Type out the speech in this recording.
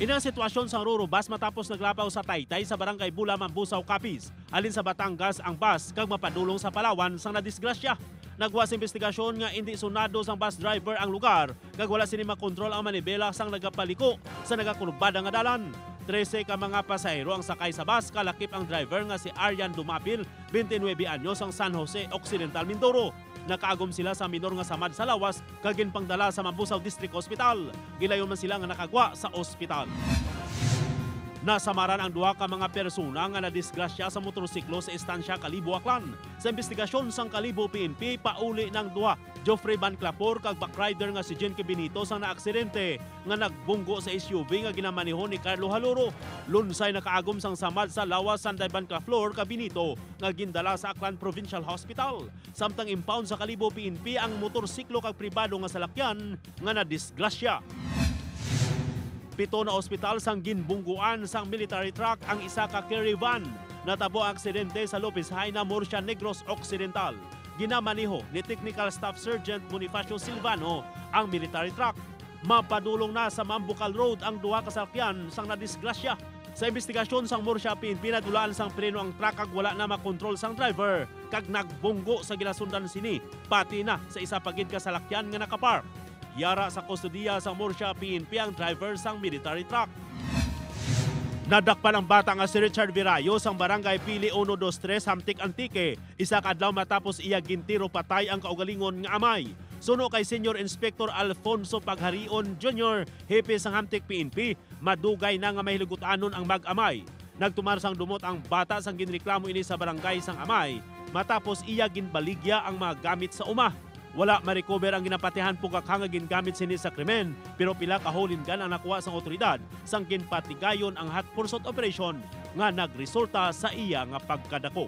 Ini ang sitwasyon sa Roro Bus matapos naglapaw sa Taytay sa Barangay Bula, Mambusao, Capiz. Halin sa Batangas ang bus kag mapadulong sa Palawan sang nadisgrasya. Nagwa sa investigasyon nga hindi sunado sang bus driver ang lugar kag wala sini makontrol ang manibela sang nagapaliko sa nagakurbada nga dalan. 13 ka mga pasahero ang sakay sa bus, kalakip ang driver nga si Aryan Dumapil, 29 anyos, ang San Jose Occidental, Mindoro. Nakaagom sila sa minor nga samad sa lawas kag ginpangdala sa Mambusao District Hospital. Gilayon man sila nga nakagwa sa ospital. Nasamaran ang duha ka mga persona nga nadisgrasya sa motorsiklo sa Estancia, Kalibo, Aklan. Sa investigasyon sang Kalibo PNP, pauli ng duha, Geoffrey Van Clapor kag backrider nga si Jenke Benito, sang naaksidente nga nagbunggo sa SUV nga ginamaneho ni Carlo Haluro. Lunsay nakaagom sang samad sa lawas sanday Van Claflor kag Benito nga gindala sa Aklan Provincial Hospital. Samtang impound sa Kalibo PNP ang motorsiklo kag pribado nga salakyan nga nadisgrasya. 7 na ospital sang ginbungguan sang military truck ang isa ka carry van. Natabo ang aksidente sa Lopez Jaena, Murcia, Negros Occidental. Ginamaniho ni Technical Staff Sergeant Bonifacio Silvano ang military truck. Mapadulong na sa Mambukal Road ang duha ka salakyan sang nadisgrasya. Sa investigasyon sang Murcia PNP, nadulaan sang preno ang truck kag wala na makontrol sang driver kag nagbunggo sa ginasundan sini pati na sa isa pa gid ka salakyan nga nakapark. Yara sa kustodiya sa Murcia PNP ang driver sang military truck. Nadakpan ang bata nga si Richard Virayo sang Barangay Pili 123, Hamtic, Antique, isa ka adlaw matapos iya gintiro patay ang kaugalingon nga amay. Suno kay Senior Inspector Alfonso Pagharion Jr., hepe sang Hamtic PNP, madugay na nga mahilugutanon ang mag-amay. Nagtumar sang dumot ang bata sang ginreklamo ini sa barangay sang amay matapos iya ginbaligya ang mga gamit sa uma. Wala ma-recover ang ginapatihan pugak nga gingamit sini sa krimen, pero pila ka hole in gun ang nakuha sang otoridad sang ginpatigayon ang hot pursuit operation nga nagresulta sa iya nga pagkadako.